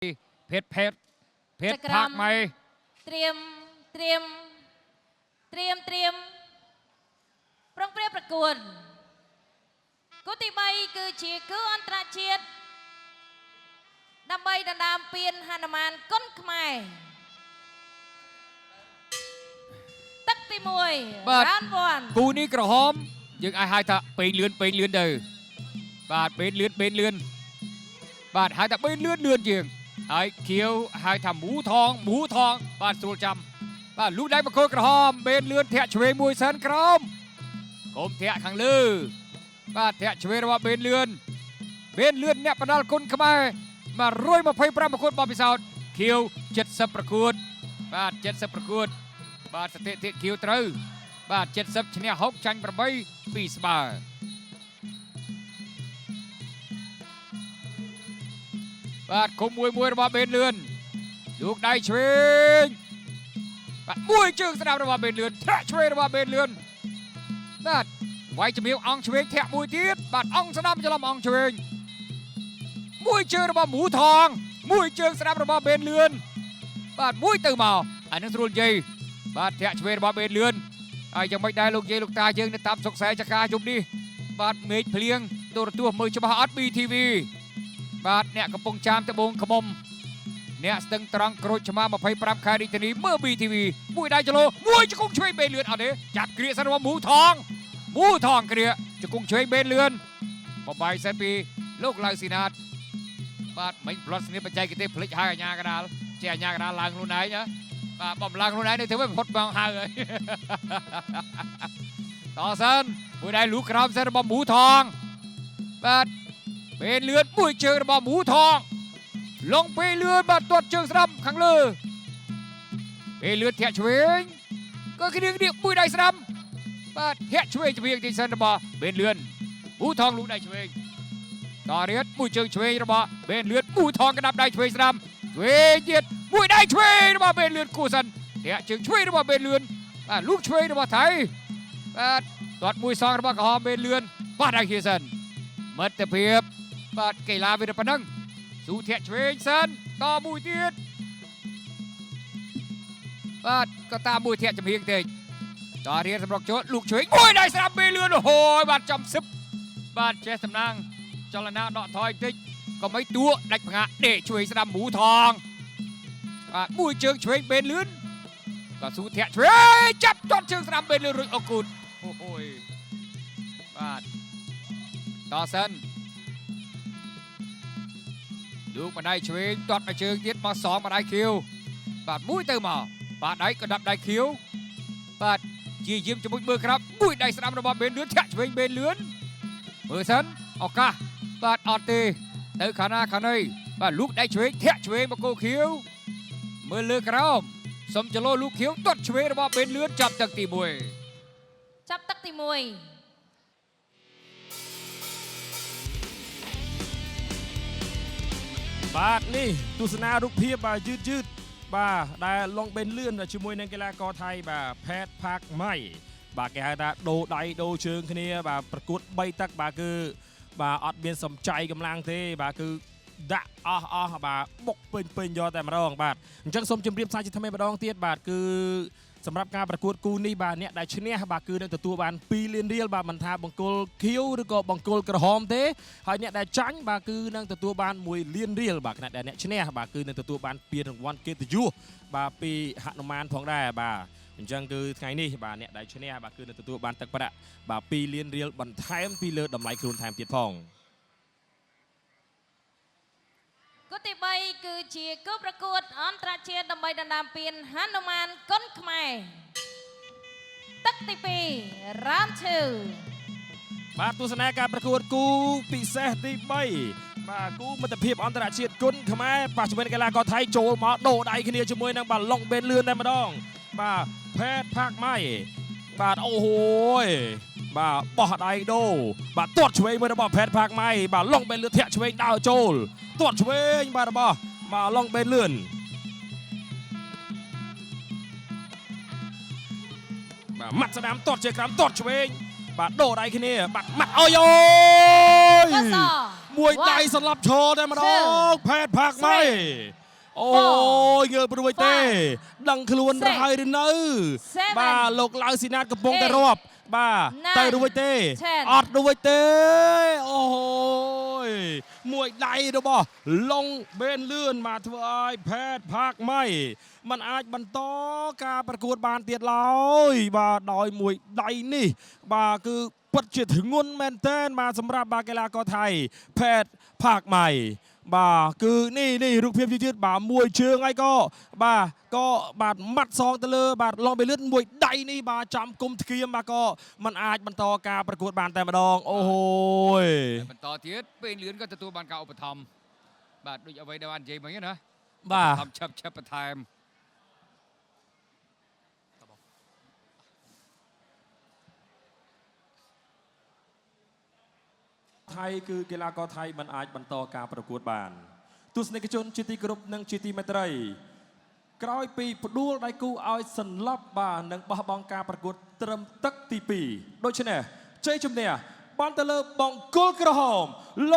เพชรเพชรเพชรภาคใหม่ ត្រៀមត្រៀមត្រៀមត្រៀមប្រុងប្រៀបប្រកួតគូទី3គឺជាគូអន្តរជាតិដើម្បីដណ្ដើមពានហនុមានគុនខ្មែរទឹកទី1 round 1 គូនេះក្រហមយើងអាចហៅថាពេងលឿនពេងលឿនទៅបាទពេងលឿនពេងលឿនបាទហៅថាពេងលឿនលឿនជាងហើយខៀវហៅថាមូថងមូថងបាទស្រួលចាំបាទលូកដៃបង្គោលក្រហមពេងលឿនធាក់ឆ្វេងមួយសិនក្រោមកុំធាក់ខាងលើបាទធាក់ឆ្វេងរបស់ពេងលឿនពេងលឿនអ្នកផ្ដាល់គុណខ្មែរ125ប្រកួតបបពិសោធន៍ខៀវ70ប្រកួតបាទ70ប្រកួតបាទសតិតិខៀវត្រូវបាទ70ឈ្នះ6ចាញ់8 2ស្មើបាទគុំមួយមួយរបស់បេនលឿនលោកដៃឆ្វេងបាទមួយជើងស្ដាប់របស់បេនលឿនធាក់ឆ្វេងរបស់បេនលឿនបាទវាយជំរាបអង្គឆ្វេងធាក់មួយទៀតបាទអង្គស្ដាប់ច្រឡំអង្គឆ្វេងមួយជើងរបស់មូថងមួយជើងស្ដាប់របស់បេនលឿនបាទមួយទៅមកអានឹងស្រួលនិយាយបាទធាក់ឆ្វេងរបស់បេនលឿនហើយយ៉ាងម៉េចដែរលោកយាយលោកតាយើងនៅតាមសុកសែចកាយប់នេះបាទមេឃភ្លៀងទូរទស្សន៍មើលច្បាស់អត់ BTV បាទអ្នកកំពង់ចាមត្បូងឃ្មុំអ្នកស្ទឹងត្រង់ក្រូចឆ្មា25ខែរាជធានីមើល BTV មួយដៃចលោមួយជង្គង់ឆ្វេងបេនលឿនអត់ទេចាប់គ្រាសិនរបស់មូថងមូថងគ្រាជង្គង់ឆ្វេងបេនលឿនបបាយសិនពីលោកឡៅស៊ីណាតបាទមិញប្លត់ស្នៀបបច្ចេកទេសភ្លេចហើយអាញាកដាលចេះអាញាកដាលឡើងខ្លួនឯងណាបាទបំឡើងខ្លួនឯងនៅធ្វើឲ្យផុតបងហៅហើយតសិនមួយដៃលូក្រោមសិនរបស់មូថងបាទពេលលឿនមួយជើងរបស់មូថងលងពេលលឿនបាទទាត់ជើងស្ដាំខាងលើពេលលឿនធាក់ឆ្វេងក៏គ្នានេះមួយដៃស្ដាំបាទធាក់ឆ្វេងជំៀងទីសិនរបស់ពេលលឿនមូថងលូកដៃឆ្វេងតរៀតមួយជើងឆ្វេងរបស់ពេលលឿនមូថងក្តាប់ដៃឆ្វេងស្ដាំឆ្វេងទៀតមួយដៃឆ្វេងរបស់ពេលលឿនគូសិនធាក់ជើងឆ្វេងរបស់ពេលលឿនបាទលូកឆ្វេងរបស់ថៃបាទទាត់មួយសងរបស់ក្រហមពេលលឿនបាទដៃគ្នាសិនមិត្តភាពបាទកីឡាវាប៉ុណ្ណឹងស៊ូធាក់ឆ្វេងសិនតមួយទៀតបាទក៏តាមមួយធាក់ចំហៀងតិចតរៀនសម្រុកចូលលោកឆ្វេងមួយដៃស្រាប់ពេលលឿនអូយបាទចំសឹបបាទចេះសំណាងចលនាដកថយតិចក៏មិនតួដាច់ផ្ងាកដេកឆ្វេងស្ដាំមូថងបាទមួយជើងឆ្វេងពេលលឿនក៏ស៊ូធាក់ឆ្វេងចាប់ទាត់ជើងស្ដាំពេលលឿនរួចអគូតអូយបាទតសិនលោកបណ្ដៃឆ្វេងទាត់មកជើងទៀតមកសងបណ្ដៃខៀវបាទមួយទៅមកបាទដៃក៏ដាប់ដៃខៀវបាទជាយាមជាមួយមើលក្រាប់មួយដៃស្ដាំរបស់បេនលឿនធាក់ឆ្វេងបេនលឿនមើលសិនឱកាសបាទអត់ទេទៅខាងណាខាងណីបាទលោកដៃឆ្វេងធាក់ឆ្វេងមកគោខៀវមើលលើក្រោមសុំចលោលោកខៀវទាត់ឆ្វេងរបស់បេនលឿនចាប់ទឹកទី1 ចាប់ទឹកទី1 បាទនេះទស្សនារូបភាពបាទយឺតយឺតបាទដែលឡុងបេនលឿនជាមួយនឹងកីឡាករថៃបាទផេតផាកម៉ៃបាទគេហៅថាដូរដៃដូរជើងគ្នាបាទប្រកួត3ទឹកបាទគឺបាទអត់មានសំចៃកម្លាំងទេបាទគឺដាក់អស់អស់បាទបុកពេញពេញយកតែម្ដងបាទអញ្ចឹងសូមជម្រាបសារជាថ្មីម្ដងទៀតបាទគឺសម្រាប់ការប្រកួតគូនេះបាទអ្នកដែលឈ្នះបាទគឺនឹងទទួលបាន2លានរៀលបាទមិនថាបង្គោលខៀវឬក៏បង្គោលក្រហមទេហើយអ្នកដែលចាញ់បាទគឺនឹងទទួលបាន1លានរៀលបាទខណៈដែលអ្នកឈ្នះបាទគឺនឹងទទួលបានពានរង្វាន់កិត្តិយសបាទពីហនុមានផងដែរបាទអញ្ចឹងគឺថ្ងៃនេះបាទអ្នកដែលឈ្នះបាទគឺនឹងទទួលបានទឹកប្រាក់បាទ2លានរៀលបន្ថែមពីលើតម្លៃខ្លួនថែមទៀតផង គូទី3គឺជាគូប្រកួតអន្តរជាតិដើម្បីដណ្ដើមពានហនុមានគុនខ្មែរទឹកទី2 round 2 បាទទស្សនាការប្រកួតគូពិសេសទី3បាទគូមិត្តភាពអន្តរជាតិគុណខ្មែរប៉ះជាមួយនឹងកីឡាករថៃចូលមកដូរដៃគ្នាជាមួយនឹងបាទឡុងបេនលឿនតែម្ដងបាទផេតផាកម៉ៃបាទអូហូយបាទបោះដៃដូរបាទទាត់ឆ្វេងមួយរបស់ផេតផាកម៉ៃបាទឡុងបេនលឿនធាក់ឆ្វេងដើរចូលទាត់ឆ្វេងបាទរបស់បាទឡុងបេនលឿនបាទម៉ាត់ស្ដាំទាត់ជាក្រាមទាត់ឆ្វេងបាទដូរដៃគ្នាបាទម៉ាត់អូយអូយ កស មួយដៃសន្លប់ឈរតែម្ដងផេតផាក់ម៉ៃអូយងើបរួចទេ ដឹងខ្លួន Six ហើយឬនៅ Seven បាទលោកឡៅស៊ីណាតកំពុងតែ Eight រាប់បាទ Nine ទៅរួចទេ Ten អត់រួចទេអូយមួយដៃរបស់ឡុងបេនលឿនមកធ្វើឲ្យផេតផាកម៉ៃมันអាចបន្តការប្រកួតបានទៀតឡើយបាទដោយមួយដៃនេះ បាទគឺពិតជាធ្ងន់មែនទែនបាទសម្រាប់បាទកីឡាករថៃផេតផាកម៉ៃបាទគឺនេះនេះរូបភាពយឺតៗបាទមួយជើងហើយក៏បាទក៏បាទម៉ាត់សងទៅលើបាទឡងបេលឿនមួយដៃនេះបាទចំគុំធ្គៀមបាទក៏มันអាចបន្តការប្រកួតបានតែម្ដងអូហូយ ហើយបន្តទៀតពេលលឿនក៏ទទួលបានការឧបត្ថម្ភបាទដូចអ្វីដែលបាននិយាយមិញណា បាទ ធម្មឆឹបឆឹបបន្ថែម ថៃគឺកីឡាករថៃមិនអាចបន្តការប្រកួតបានទស្សនិកជនជាទីគោរពនិងជាទីមេត្រី ក្រោយពីផ្ដួលដៃគូឲ្យសន្លប់បាទនិងបោះបង់ការប្រកួតត្រឹមទឹកទី2ដូច្នេះជ័យជំនះបានទៅលើបង្គោលក្រហមឡ